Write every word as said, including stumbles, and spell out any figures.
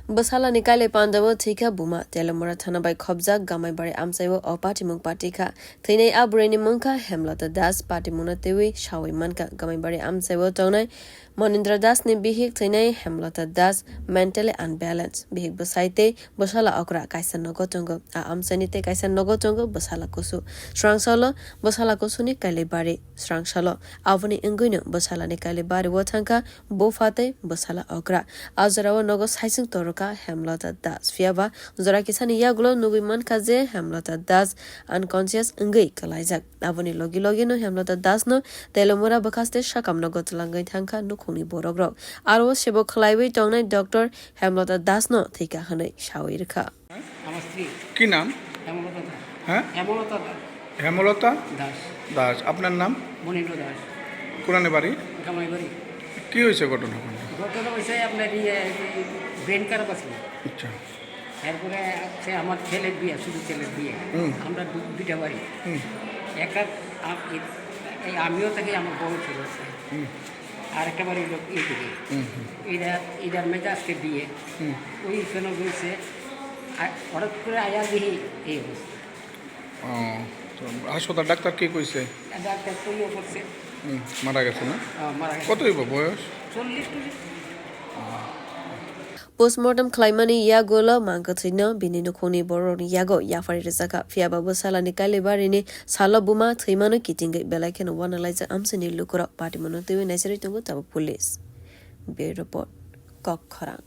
Bwsalani kailai pandao thwikha buma, Telemura thana bai khopjak Gamaibari amchaio o patimung patikha. Thwinai a bwrwini mungkha Hemlata Das, patimungno twiwi sawi mankha. Gamaibari amchaio tongnai Monindra Dasni bihik thwinai Hemlata Das mentally unbalanced. Bihik bwsai tei bwsala okra kaisa nogo tongo. A amchaini tei kaisa nogo tongo bwsala kusu. Swrangsalo bwsala kusuni kailai bari. Swrangsalo aboni wngwino bwsalani kailai bari o thangkha bupha tei bwsala okra. A jorao nogo saisung torokha Hemlata Das. Phiyaba jora kisani yagulo nugwi mankha je Hemlata Das unconscious wngwi kwlaijak. Aboni logi logino Hemlata Dasno Telemura bwkhaste sakamno gotolangwi thangkha nukhungni borokrok. Aro sebo khwlaiwi tongnai doctor Hemlata Dasno thwikha hwnwi sawi rwkha. আমার স্ত্রী কি নাম? হেমলতা দাস। হ্যাঁ? হেমলতা দাস। হেমলতা দাস। দাস। আপনার নাম? মনীন্দ্র দাস। কোনানে বাড়ি? কামাইবাড়ি। কি হয়েছে ঘটনা ওখানে? ঘটনা হয়েছে আপনার ইয়ে, ব্রেন খারাপ আছে। আচ্ছা। এরপরে হচ্ছে আমার ছেলের বিয়ে, শুধু ছেলের বিয়ে। হুম। আমরা দু-, দুইটা বাড়ি। হুম। একটা আ-, এ-, এই আমিও থাকি, আমার বড় ছেলে আছে। হুম। আর একটা বাড়ি হলো এইদিকে। হুম, হুম। এরা, এরার মেয়েটা আজকে বিয়ে। হুম। ওই কেন বলছে, আ-, হঠাৎ করে আয়া দেখি এই অবস্থা। ও, তো হাসপাতাল ডাক্তার কি কইছে? ডাক্তার তো ইয়ে করছে। হুম, মারা গেছে না? আ, মারা গেছে। কত হইব বয়স? চল্লিশ টল্লিশ। Postmortem khlaimani yagulo mangkwthwino bini nukhungni bororokni yago yaphari rwjakha. Phiyaba bwsalani kailai barini salo buma thwimano kitingwi belai kheno uanalaijak amchaini lukurok. Patimungno twiwi naisarwi tongo tabuk police. Bureau Report, Kokkhorang.